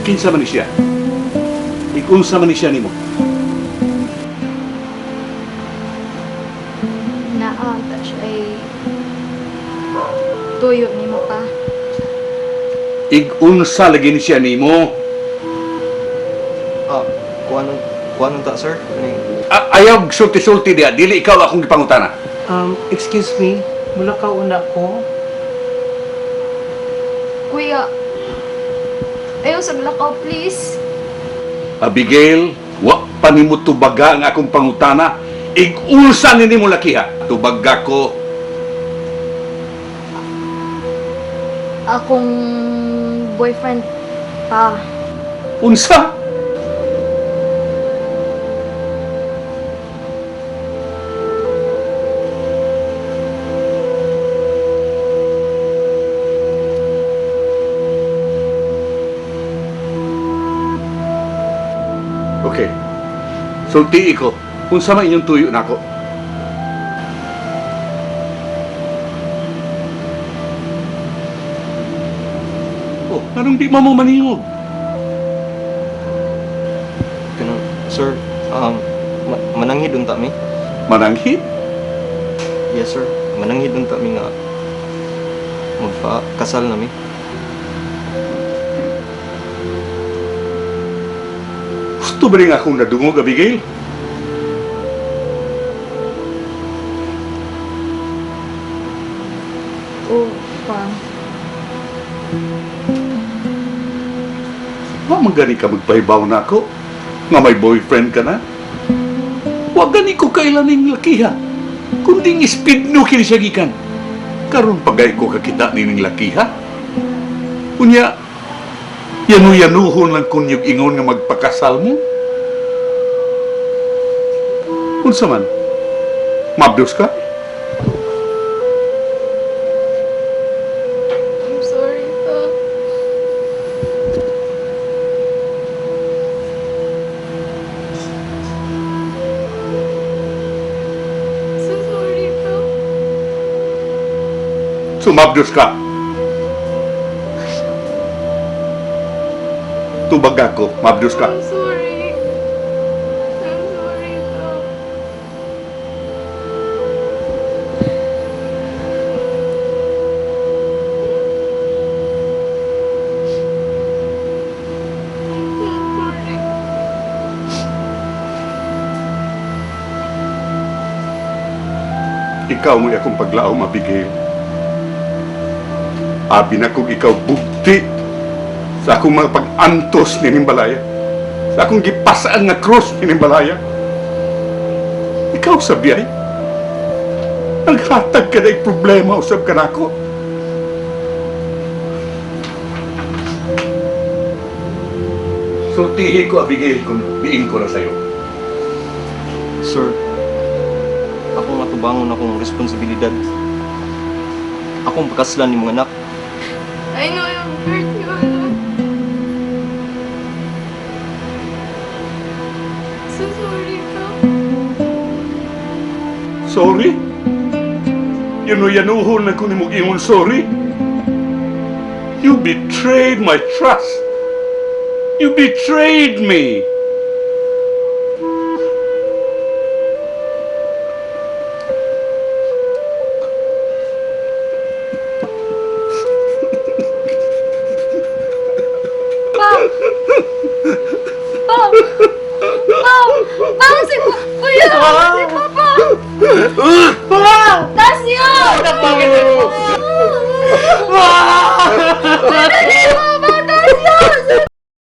Kinsa man ni siya? Ikunsa man ni siya nimo? Naa ta siya ay tuyo nimo pa. Igunsa lagi ni siya nimo? Ah, kuan ta, sir? Kaning Ayaw sulti-sulti diya, dili ikaw akong gipangutana. Excuse me, mula ka una ko. Kuya, ayaw sa lakaw, please. Abigail, wa pa nimo tubaga ang akong pangutana. Igunsa ni nimo lakiha? Tubaga ko. Akong boyfriend pa. Unsa? Okay. Sultii ko. Unsa man inyong tuyo nako? Oh, anong di mo maningog? Kanang sir, mananghid unta mi. Mananghid? Yes, sir. Mananghid unta mi nga magpa-kasal na mi. Gusto ba rin akong nadungog, Abigail? O, pa. Wa man gani ka magpahibaw na ako nga may boyfriend ka na. Wa gani ko kailan ning lakiha. Kundi speed no kini siya gikan. Karon pagay ko kakita nining lakiha. Unya, yanu-yanuhon lang kunyog ingon nga magpakasal mo. Unsa man? Mabdos ka? I'm sorry, pa. So sorry, pa. Sumabdos ka. Tubag ako, mabdos ka. I'm sorry. I'm sorry, pa. I'm sorry. Ikaw mo'y akong paglaom, Abigail. Abi na kong ikaw bugti sa akong mga pag-antos ni Nimbalaya. Sa akong gipasaan nga krus ni Nimbalaya. Ikaw sa biyay. Naghatag ka na problema usab ka nako. Sultihi ko, Abigail, kung biin ko na sa'yo. Sir, ako nga tubangon akong responsibilidad. Akong pagkaslan ni mga anak. I know I've hurt you a lot. So sorry, pa. Sorry? Yanu-yanuhon na ko ni mong ingon sorry. You betrayed my trust. You betrayed me. Pa! Pa! Pa! Pa! Si Kuya! Si Papa!